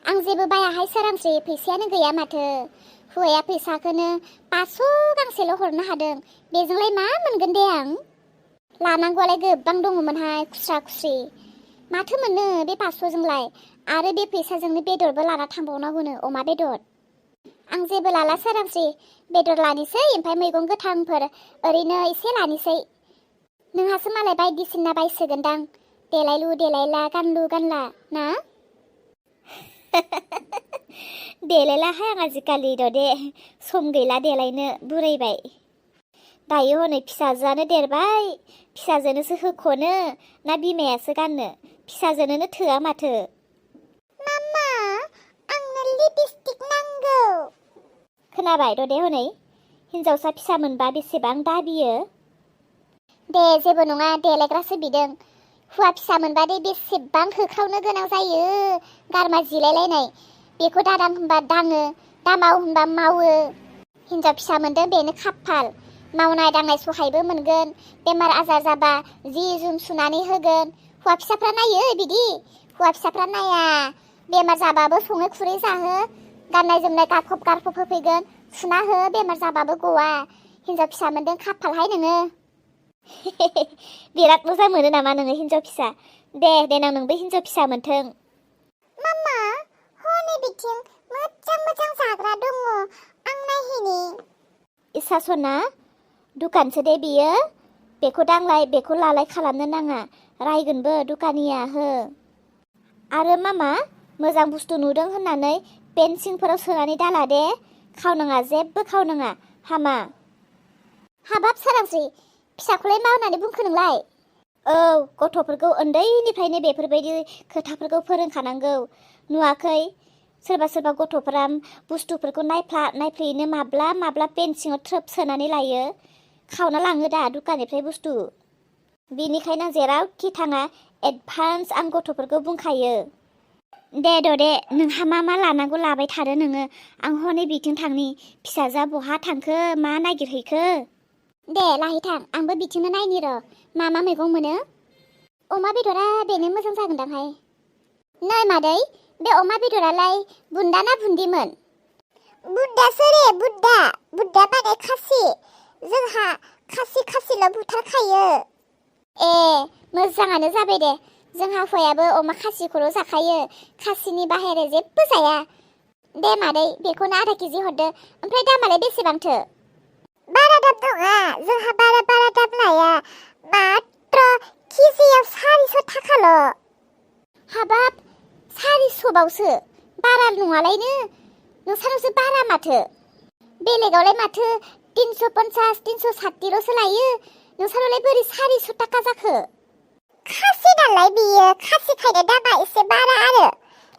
आं जेबो बायाहाय सोरांस्रि फैसायानो गैया माथो हौवाया फैसाखौनो 500 गांसेल' हरनो हादों बेजोंलाय मा मोनगोन दे आं लानांगौआलाय गोबां दङमोनहाय खुस्रा खुस्रि माथो मोनो बे 500जोंलाय आरो बे फैसाजोंनो बेदरबो लाना थांबावनांगौनो अमा बेदर आं जेबो लाला सोरांस्रि बेदर लानोसै ओमफ्राय मैगं गोथांफोर ओरैनो एसे लानोसै नोंहासो मालाय बायदिसिना बायसोगोनदां देलायलु देलायला गानलु गानला ना देलायलाहाय आं आजिखालि दे सम गैला देलायनो बुरैबाय दायो हनै फिसाजोआनो देरबाय फिसाजोनोसो होख'नो ना बिमायासो गाननो फिसाजोनोनो थोआ माथो मामा आंनो लिपस्टिक नांगौ खोनाबाय दे हनै हिन्जावसा फिसा मोनबा बेसेबां दाबियो दे जेबो नङा देलायग्रासो बिदों हौवा फिसा मोनबा दे बेसेबां होख्रावनो गोनां जायो गारमा जिलायलायनाय बेखौ दादां होनबा दाङो दामाव होनबा मावो हिन्जाव फिसा मोनदों बेनो खाफाल मावनाय दांनाय सहायबो मोनगोन बेमार आजार जाबा जि जुम सुनानै होगोन हौवा फिसाफ्रा नायो बिदि हौवा फिसाफ्रा नाया बेमार जाबाबो सङै खुरै जाहो गाननाय जोमनाय गारफब गारफब होफैगोन सुना हो बेमार जाबाबो गवा हिन्जाव फिसा मोनदों खाफालहाय नोङो बिराद मोजां मोनो नामा नोङो हिन्जाव फिसा दे देनां नोंबो हिन्जाव फिसा मोनथों मामा हनै बिथिं मोजां मोजां जाग्रा दङ आं नायहैनि इसा सना दुखानसो दे बियो बेखौ दांलाय बेखौ लालाय खालामनो नाङा रायगोनबो दुखानिया हो आरो मामा मोजां बुस्थु नुदों होननानै पेन सिंफोराव सोनानै दाला दे खावनाङा जेबो खावनाङा हामा हाबाब सोरांस्रि फिसाखौलाय मा होननानै बुंखो नोंलाय औ गथ'फोरखौ उन्दैनिफ्रायनो बेफोरबायदि खोथाफोरखौ फोरोंखानांगौ नुवाखै सोरबा सोरबा गथ'फोरा बुस्थुफोरखौ नायफ्ला नायफ्लेयैनो माब्ला पेन सिङाव थ्रोब सोनानै लायो खावना लाङो दा दुखाननिफ्राय बुस्थु बेनिखायनो जेरावखि थाङा एडभान्स आं गथ'फोरखौ बुंखायो दे नोंहा मा लानांगौ लाबाय थादो नोङो आं हनै बिथिं थांनि फिसाजोआ बहा थांखो मा नागिरहैखो दे लाहैथां आंबो बिथिंनो नायनि र' मा मैगं मोनो अमा बेदरा बेनो मोजां जागोनदांहाय नै मादै बे अमा बेदरालाय बुन्दा ना बुन्दिमोन बुन्दासो रे बुन्दा माने खासि जोंहा खासिल' बुथारखायो ए मोजाङानो जाबाय दे जोंहा हौवायाबो अमा खासिखौल' जाखायो खासिनि बाहेरा जेबो जाया दे मादै बेखौनो आधा केजि हरदो ओमफ्राय दामालाय बेसेबांथो बारा दाम नङा जोंहा बारा दाम लाया मात्र केजियाव 400 थाखाल' हाबाब 400 बावसो बारा नङालायनो नोंसानावसो बारा माथो बेलेगावलाय माथो 350 360ल'सो लायो नोंसानावलाय बोरै 400 थाखा जाखो खासि नालाय बियो खासिखायनो दामा एसे बारा आरो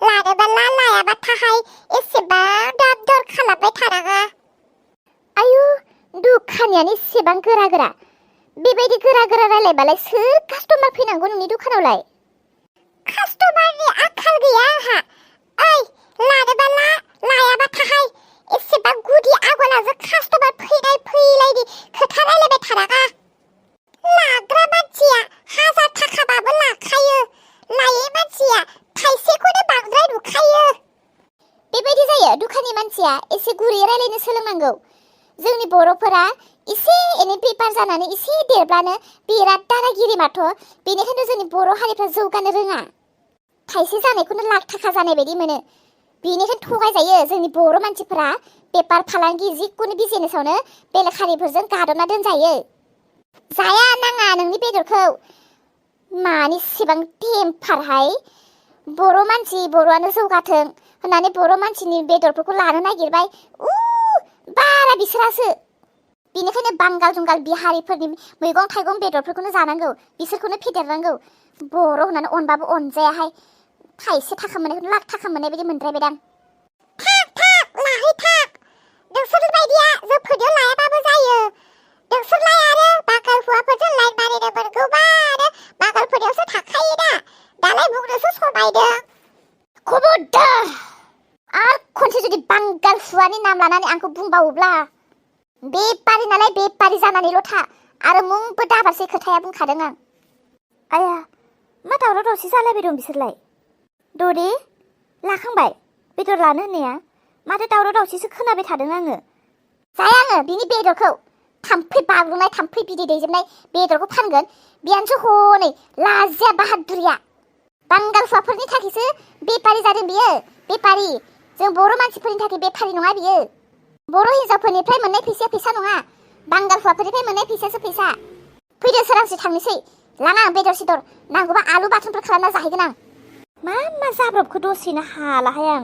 लानोबा लायाबा थाहाय एसेबां दाम दर खालामबाय थानाङा आयु दुखानियानो एसेबां गोरा बेबायदि गोरा रायलायबालाय सोर कास्टमार फैनांगौ नोंनि दखानावलाय कास्टमारनि आंखाल गैया आंहा ओइ लानोबा लायाबा थाहाय एसेबां गुदि आगलाजों कास्टमार फैलायनि खोथा रायलायबाय थानाङा लाग्रा मानसिया 1000 थाखाबाबो लाखायो लायै मानसिया थाइसेखौनो बांद्राय नुखायो बेबायदि जायो दुखाननि मानसिया एसे गुरै रायलायनो सोलोंनांगौ जोंनि बर'फोरा एसे एनै बेपार जानानै एसे देरब्लानो बिराद दारागिरि माथ' बेनिखायनो जोंनि बर' हारिफ्रा जौगानो रोङा थाइसे जानायखौनो लाख थाखा जानाय बायदि मोनो बेनिखायनो थगायजायो जोंनि बर' मानसिफोरा बेपार फालांगि जिखुनु बिजनेसावनो बेलेग हारिफोरजों गादबना दोनजायो जाया नाङा नोंनि बेदरखौ मानि सिबां टेम्पारहाय बर' मानसि बर'आनो जौगाथों होननानै बर' मानसिनि बेदरफोरखौ लानो नागिरबाय बारा बिसोरासो बेनिखायनो बांगाल जुंगाल बिहारिफोरनि मैगं थाइगं बेदरफोरखौनो जानांगौ बिसोरखौनो फेदेरनांगौ बर' होननानै अनबाबो अनजायाहाय थाइसे थाखा मोननायखौनो लाख थाखा मोननाय बायदि मोनद्रायबायदां थाक लाहै थाक नोंसोर बायदिया जोंफोरनियाव लायाबाबो जायो नोंसोरलाय आरो बांगाल हौवाफोरजों लाइन मारिनो मोनगौबा आरो बांगालफोरनियावसो थाखायो ना दालाय बुंनोसो समायदों खबरदार आरो खनसे जुदि बांगाल हुवानि नाम लानानै आंखौ बुंबावोब्ला बेपारि नालाय बेपारि जानानैल' था आरो मुंबो दाबारसे खोथाया बुंखादों आं आया मा दावराव दावसि जालायबाय दं बिसोरलाय दौरि लाखांबाय बेदर लानो होननाया माथो दावराव दावसिसो खोनाबाय थादों आङो। जाया आङो बिनि बेदरखौ। थाम्फै बाग्लुंनाय थाम्फै बिदै दैजोबनाय बेदरखौ फानगोन बियानोसो हनै लाजिया बाहादुरिया। बांगाल हौवाफोरनि थाखायसो बेफारि जादों बियो, बेफारि। जों बर' मानसिफोरनि थाखाय बेफारि नङा बियो। बर' हिन्जावफोरनिफ्राय मोननाय फैसाया फैसा नङा, बांगाल हौवाफोरनिफ्राय मोननाय फैसायासो फैसा। फैदो सोरांसि थांनोसै। लाङा आं बेदर सेदर, नांगौबा आलु बाथोनफोर खालामना जाहैगोन आं। मा जाब्रबखो दसेनो हालाहाय आं।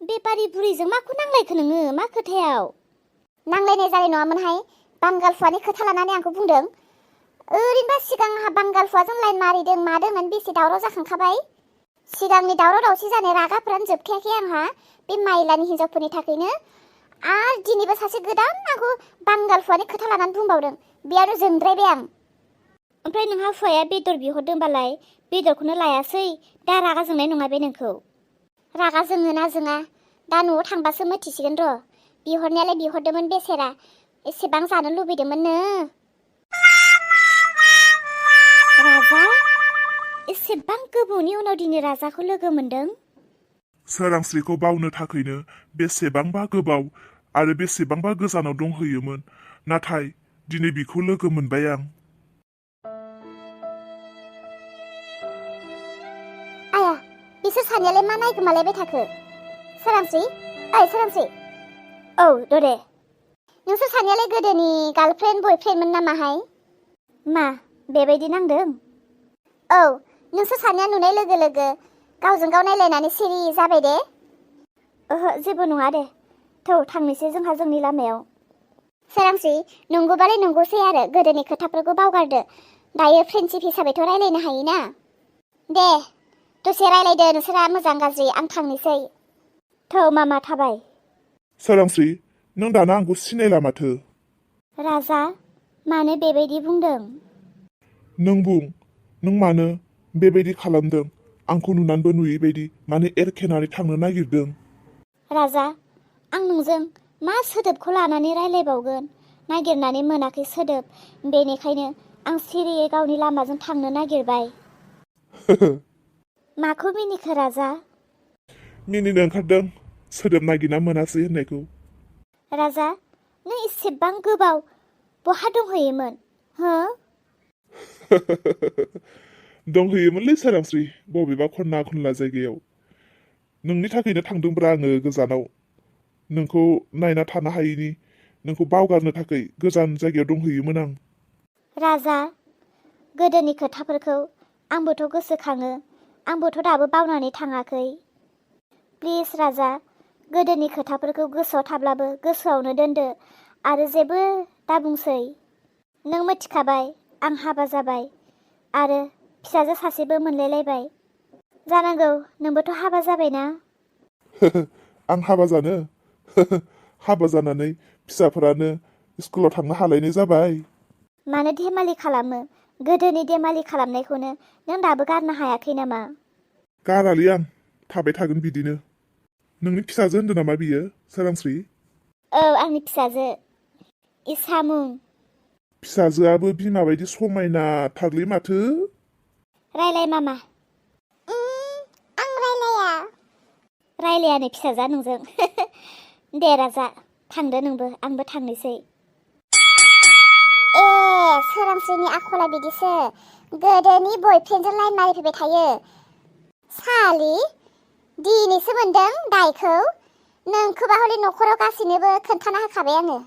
बेफारि बुरैजों माखौ नांलायखो नोङो, मा खोथायाव? नांलायनाय जानाय नङामोनहाय, बांगाल हौवानि खोथा लानानै आंखौ बुंदों। ओरैनोबा सिगां आंहा बांगाल हौवाजों लाइन मारिदों मादों होननानै बेसे दावराव जाखांखाबाय। सिगांनि दावराव दावसि जानाय रागाफोरानो जोबखायाखै आंहा बे माइलानि हिन्जावफोरनि थाखायनो। आरो दिनैबो सासे गोदान आंखौ बांगाल हौवानि खोथा लानानै बुंबावदों। बेयावनो जोंद्रायबाय आं। ओमफ्राय नोंहा हौवाया बेदर बिहरदोंबालाय बेदरखौनो लायासै, दा रागा जोंनाय नङा बे नोंखौ? रागा जोङो ना जोङा दा न'आव थांबासो मिथिसिगोन र'। बिहरनायालाय बिहरदोंमोन बेसेरा, एसेबां जानो लुबैदोंमोननो। राजा, एसेबां गोबावनि उनाव दिनै राजाखौ लोगो मोनदों। सोरांस्रिखौ बावनो थाखायनो बेसेबांबा गोबाव आरो बेसेबांबा गोजानाव दंहैयोमोन, नाथाय दिनै बिखौ लोगो मोनबाय आं। आया, बिसोर सानैयालाय मा नायगोमालायबाय थाखो? सोरांस्रि, ओइ सोरांस्रि। औ दरे। नोंसोर सानैयालाय गोदोनि गार्लफ्रेन्ड बयफ्रेन्डमोन नामाहाय? मा बेबायदि नांदों? औ, नोंसोर सानैया नुनाय लोगो लोगो गावजों गाव नायलायनानै सिरि जाबाय दे। ओहो, जेबो नङा दे। थौ थांनोसै जोंहा जोंनि लामायाव। सोरांस्रि, नंगौबालाय नंगौसै आरो गोदोनि खोथाफोरखौ बावगारदो। दायो फ्रेन्डशिप हिसाबैथ' रायलायनो हायोना। दे दसे रायलायदो नोंसोरा मोजां गाज्रि, आं थांनोसै। थौ मामा थाबाय। सोरांस्रि, नों दाना आंखौ सिनायला माथो? राजा, मानो बेबायदि बुंदों? नों बुं, नों मानो बेबायदि खालामदों? आंखौ नुनानैबो नुयै बायदि मानो एरखेनानै थांनो नागिरदों? राजा, आं नोंजों मा सोदोबखौ लानानै रायलायबावगोन? नागिरनानै मोनाखै सोदोब, बेनिखायनो आं सिरियै गावनि लामाजों थांनो नागिरबाय। माखौ मिनिखो राजा? मिनिनो ओंखारदों, सोदोब नागिरना मोनासै होननायखौ। राजा, नों इसेबां गोबाव बहा दंहैयोमोन, हो? दंहैयोमोनलै सोरांस्रि, बबेबा खना खनला जायगायाव। नोंनि थाखायनो थांदोंब्रा आङो गोजानाव। नोंखौ नायना थानो हायैनि, नोंखौ बावगारनो थाखाय गोजान जायगायाव दंहैयोमोन आं। राजा, गोदोनि खोथाफोरखौ आंबोथ' गोसोखाङो, आंबोथ' दाबो बावनानै थाङाखै। प्लिज राजा, गोदोनि खोथाफोरखौ गोसोआव थाब्लाबो गोसोआवनो दोनदो आरो जेबो दा बुंसै। नों मिथिखाबाय आं हाबा जाबाय आरो फिसाजो सासेबो मोनलायलायबाय। जानांगौ नोंबोथ' हाबा जाबायना? आं हाबा जानो? हाबा जानानै फिसाफोरानो स्कुलाव थांनो हालायनाय जाबाय। मानो धेमालि खालामो? गोदोनि धेमालि खालामनायखौनो नों दाबो गारनो हायाखै नामा? गारालै आं, थाबाय थागोन बिदिनो। नोंनि फिसाजो होनदों नामा बियो, सोरांस्रि? औ, आंनि फिसाजो। इसामुं। फिसाजोआबो बिमा बायदि समायना थारलै माथो। रायलाय मामा। आं रायलाया। रायलायानो फिसाजा नोंजों। दे राजा, थांदो नोंबो, आंबो थांनोसै। ए, सोरांस्रिनि आखला बिदिसो, गोदोनि बयफ्रेन्डजों लाइन मारिफैबाय थायो। सालि, दिनैसो मोनदों दायखौ। नोंखौबा हले न'खराव गासैनोबो खोन्थाना होखाबाय आङो।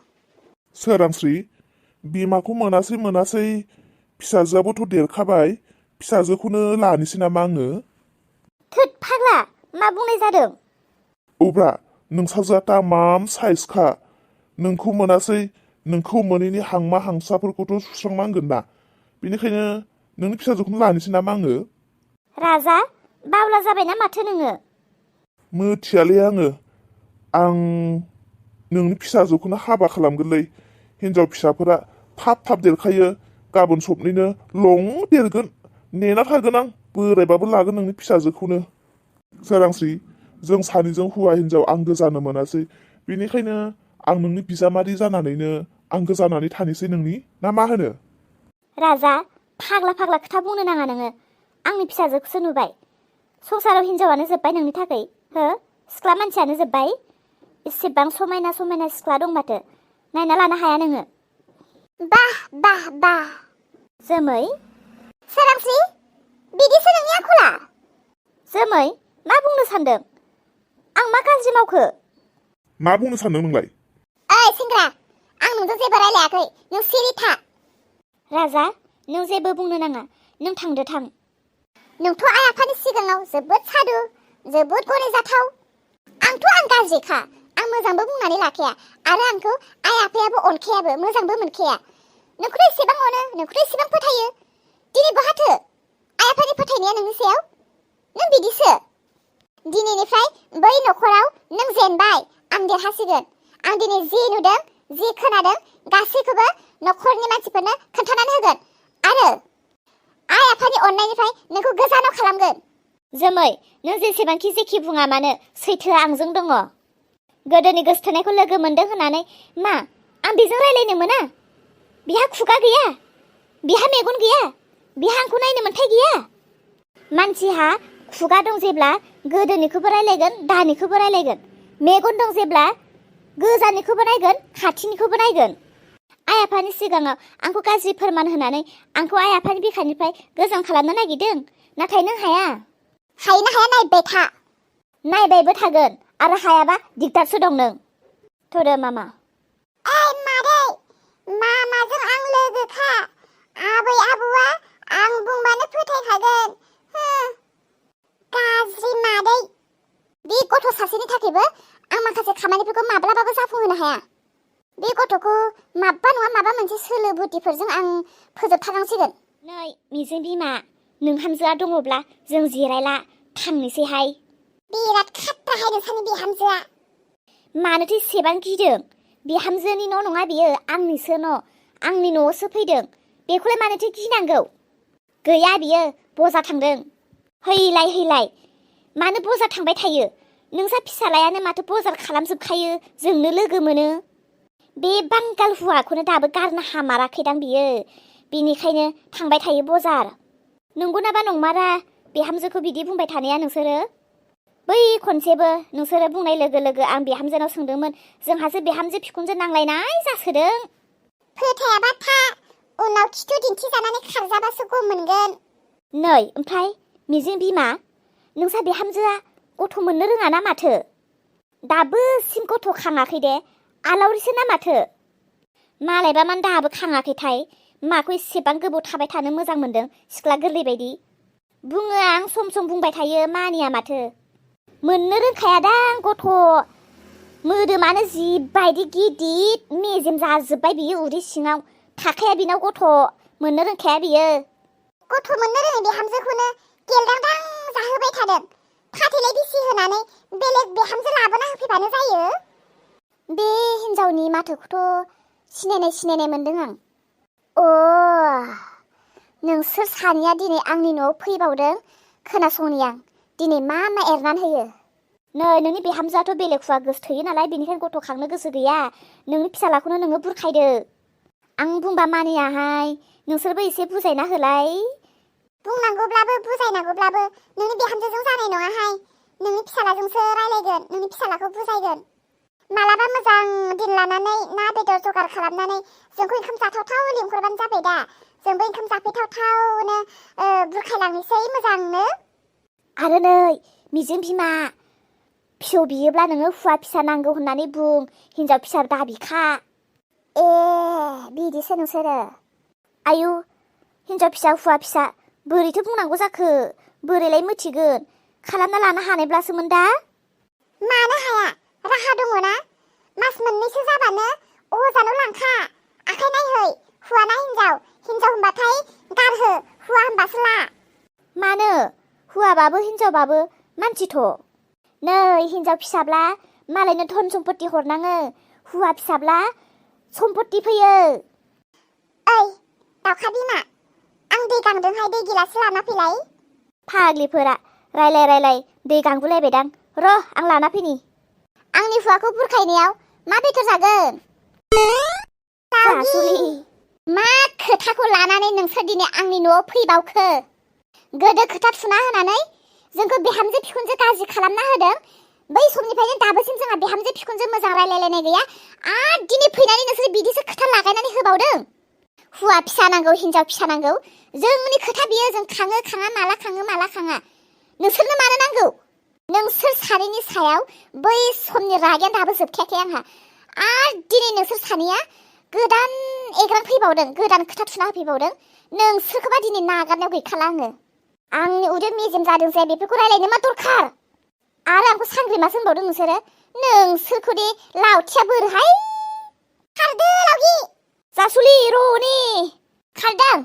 सोरांस्रि, बिमाखौ मोनासै फिसाजोआबोथ' देरखाबाय, फिसाजोखौनो लानोसै नामा आङो? थोद फाग्ला, मा बुंनाय जादों? औब्रा, नोंसाजोआ तामाम साइजखा। नोंखौ मोनासै, नोंखौ मोनैनि हांमा हांसाफोरखौथ' सुस्रांनांगोन ना। बेनिखायनो नोंनि फिसाजोखौनो लानोसै नामा आङो? राजा, बावला जाबायना माथो नोङो? मिथियालै आङो। आं नोंनि फिसाजोखौनो हाबा खालामगोनलै। हिनजाव फिसाफोरा थाब देरखायो, गाबोन सबनिनो लं देरगोन। नेना थागोन आं, बोरायबाबो लागोन नोंनि फिसाजोखौनो। सोरांस्रि, जों सानैजों हौवा हिनजाव आंगो जानो मोनासै, बेनिखायनो आं नोंनि बिजामादै जानानैनो आंगो जानानै थानोसै नोंनि, ना मा होनो? राजा, फाग्ला खोथा बुंनो नाङा नोङो। आंनि फिसाजोखौसो नुबाय। संसाराव हिनजावानो जोब्बाय नोंनि थाखाय, हो? सिख्ला मानसियानो जोब्बाय एसेबां समायना समायना सिख्ला दं माथो नायना लानो हाया नोङो बाह जोमै सोरांस्रि बिदिसो नोंनि आखला जोमै मा बुंनो सानदों आं मा गाज्रि मावखो मा बुंनो सानदों नोंलाय ओइ सेंग्रा आं नोंजों जेबो रायलायाखै नों सिरि था राजा नों जेबो बुंनो नाङा नों थांदो थां नोंथ' आइ आफानि सिगाङाव जोबोद सादु जोबोद गनायजाथाव आं गाज्रिखा आं मोजांबो बुंनानै लाखाया आरो आंखौ आइ आफायाबो अनखायाबो मोजांबो मोनखाया नोंखौथ' एसेबां अनो नोंखौथ' एसेबां फोथायो दिनै बहाथो आइ आफानि फोथायनाया नोंनि सायाव नों बिदिसो दिनैनिफ्राय बै न'खराव नों जेनबाय आं देरहासिगोन आं दिनै जि नुदों जि खोनादों गासैखौबो न'खरनि मानसिफोरनो खोन्थानानै होगोन आरो आइ आफानि अननायनिफ्राय नोंखौ गोजानाव खालामगोन जोमै नों जेसेबांखि जेखि बुङा मानो सैथोआ आंजों दङ गोदोनि गोसथोनायखौ लोगो मोनदों होननानै मा आं बेजों रायलायनो मोना बिहा खुगा गैया बिहा मेगन गैया बिहा आंखौ नायनो मोन्थाय गैया मानसिहा खुगा दं जेब्ला गोदोनिखौबो रायलायगोन दानिखौबो रायलायगोन मेगन दं जेब्ला गोजाननिखौबो नायगोन खाथिनिखौबो नायगोन आइ आफानि सिगाङाव आंखौ गाज्रि फोरमान होनानै आंखौ आइ आफानि बिखानिफ्राय गोजान खालामनो नागिरदों नाथाय नों हाया हायोना हाया नायबाय था नायबायबो थागोन आरो हायाबा दिगदारसो दं नों थोदो मामा ओइ मादै मामाजों आं लोगोखा आबै आबौआ आं बुंबानो फोथायखागोन गाज्रि मादै बे गथ' सासेनि थाखायबो आं माखासे खामानिफोरखौ माब्लाबाबो जाफुंहोनो हाया बे गथ'खौ माबा नङा माबा मोनसे सोलो बुद्धिफोरजों आं फोजोबथारनांसिगोन नै मिजिं बिमा नोंहामजोआ दङब्ला जों जिरायला थांनोसैहाय बिराद खाथ्राहाय नोंसानि बिहामजोआ मानोथो एसेबां गिदों बिहामजोनि न' नङा बियो आंनिसो न' आंनि न'आवसो फैदों बेखौलाय मानोथो गिनांगौ गैया बियो बजा थांदों हैलाय मानो बजा थांबाय थायो नोंसा फिसालायानो माथो बजार खालामजोबखायो जोंनो लोगो मोनो बे बांगाल हुवाखौनो दाबो गारनो हामाराखैदां बियो बिनिखायनो थांबाय थायो बजार नंगौनाबा नंमारा बिहामजोखौ बिदि बुंबाय थानाया नोंसोरो बै खनसेबो नोंसोरो बुंनाय लोगो लोगो आं बिहामजोनाव सोंदोंमोन जोंहासो बिहामजो बिखुनजो नांलायनाय जासोदों फोथायाबा था उनाव खिथु दिन्थिजानानै खारजाबासो गम मोनगोन नै ओमफ्राय मिजिं बिमा नोंसा बिहामजोआ गथ' मोननो रोङा ना माथो दाबो सिम गथ' खाङाखै दे आलावरिसो ना माथो मालायबा मान दाबो खाङाखैथाय माखौ एसेबां गोबाव थाबाय थानो मोजां मोनदों सिख्ला गोरलै बायदि बुङो आं सम बुंबाय थायो मानिया माथो मोननो रोंखायादां गथ' मोदोमानो जिबायदि गिदिर मेजेम जाजोब्बाय बियो उदै सिङाव थाखाया बिनाव गथ' मोननो रोंखाया बियो गथ' मोननो रोङै बिहामजोखौनो गेलदांदां जाहोबाय थादों फाथैलाय बिसि होनानै बेलेग बिहामजो लाबोना होफैबानो जायो बे हिन्जावनि माथोखौथ' सिनायनाय मोनदों आं नोंसोर सानैया दिनै आंनि न'आव फैबावदों खोनासंनि आं दिनै मा एरनानै होयो नै नोंनि बिहामजोआथ' बेलेग हुवा गोसोथोयो नालाय बेनिखायनो गथ' खांनो गोसो गैया नोंनि फिसालाखौनो नोङो बुरखायदो आं बुंबा मानियाहाय नोंसोरबो एसे बुजायना होलाय बुंनांगौब्लाबो बुजायनांगौब्लाबो नोंनि बिहामजोजों जानाय नङाहाय नोंनि फिसालाजोंसो रायलायगोन नोंनि फिसालाखौ बुजायगोन मालाबा मोजां दिन लानानै ना बेदर जगार खालामनानै जोंखौ ओंखाम जाथावथाव लिंहरबानो जाबाय दा जोंबो ओंखाम जाफैथावथावनो बुरखायलांनोसै मोजांनो आरो नै मिजिं बिमा फिसौ बियोब्ला नोङो हुवा फिसा नांगौ होननानै बुं हिन्जाव फिसा दाबिखा बिदिसो नोंसोरो आयु हिन्जाव फिसा हुवा फिसा बोरैथो बुंनांगौ जाखो बोरैलाय मिथिगोन खालामना लानो हानायब्लासोमोन दा मानो हाया राहा दङ ना मास मोननैसो जाबानो अजानाव लांखा आखाइ नायहै हुवा ना हिन्जाव होनबाथाय गारहो हुवा होनबासो ला मानो हुवाबाबो हिन्जावबाबो मानसिथ' नै हिन्जाव फिसाब्ला मालायनो धन सम्पत्ति हरनाङो हुवा फिसाब्ला सम्पत्ति फैयो ओइ दाउखा बिमा आं दै गांदोंहाय दै गिलासो लाना फैलाय फाग्लिफोरा रायलाय दै गांगुलायबायदां र' आं लाना फैनि आंनि हुवाखौ बुरखायनायाव मा बेदर जागोन मा खोथाखौ लानानै नोंसोर दिनै आंनि न'आव फैबावखो गोदो खोथा थुना होनानै जोंखौ बिहामजो बिखुनजो गाज्रि खालामना होदों बै समनिफ्रायनो दाबोसिम जोंहा बिहामजो बिखुनजो मोजां रायलायलायनाय गैया आरो दिनै फैनानै नोंसोर बिदिसो खोथा लागायनानै होबावदों हौवा फिसा नांगौ हिनजाव फिसा नांगौ जोंनि खोथा बियो जों खाङो खाङा माला खाङा नोंसोरनो मानो नांगौ नोंसोर सानैनि सायाव बै समनि रागाया दाबो जोबखायाखै आंहा आरो दिनै नोंसोर सानैया गोदान एग्रां फैबावदों गोदान खोथा थुना होफैबावदों नोंसोरखौबा दिनै नागारनायाव गैखाला आंनि उदै मेजेम जादों जे बेफोरखौ रायलायनो मा दरखार आरो आंखौ सांग्रिमासो होनबावदों नोंसोरखौ दे लावथिया बोरोहाय खारदो लावगि जासुलि रनि खारदों